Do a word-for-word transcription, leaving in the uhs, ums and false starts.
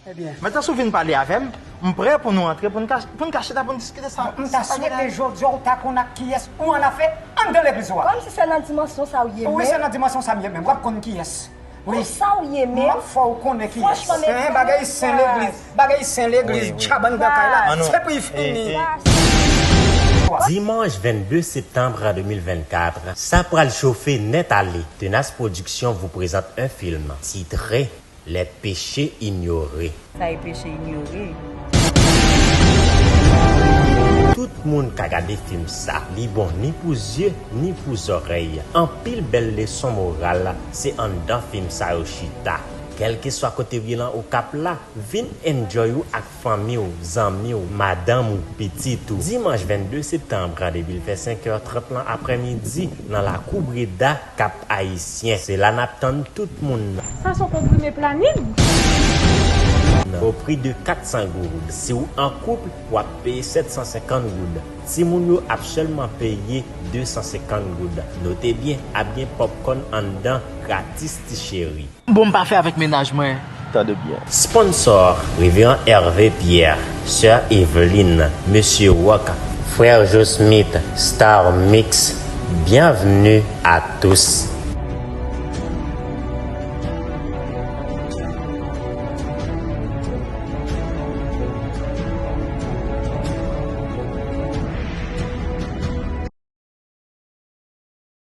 Ebyen. Mentnan si w vin pale avè m, m prè pou nou antre, pou n ka, pou n ka chita, pou n diskite sa. M ta swete jodi a w ta konn ak kiyès ou annafè anndan legliz ou a. Kòmsi se nan dimansyon sa w ye menm. Wi, se nan dimansyon sa m ye menm. W ap konn kiyès. Wi. Sa w ye menm. M ap fè w konnen kiyès. Franchman, men bagay sen legliz, bagay sen legliz, djab anndan kay la. Se pou l fini. Dimanche vingt-deux septembre deux mille vingt-quatre, sa pral chofe nèt ale. Tenas Production vous présente un film titré Les péchés ignorés. Sa e peche inyore. Tout moun ka gade fim sa. Li bon ni pou zye, ni pou zòrèy. Anpil bèl leson moral se anndan fim sa yo chita. Kèlkeswa kote w ye lan Okap la, vin enjoy ou ak fanmi w, zanmi w, madanm ou, pitit ou. Dimanch vennde septanm, randevou l fè senk è trant lan aprèmidi nan lakou Breda, Kap Ayisyen. Se la n ap tann tout moun nan. Sa se yon konprime planin. O pri de kat san goud. Si w an koup, w ap peye sèt san senkant goud. Timoun yo ap sèlman peye de san senkant goud. Note byen, ap gen popcorn anndan, gratis ti cheri. Bon, m pa fè avèk mennaj mwen. Tande byen. Sponsor, Reveran Hervé Pierre, Sè Evelyne, Mesye Rock, Frè Joe Smith, Star Mix, bienvenue à tous.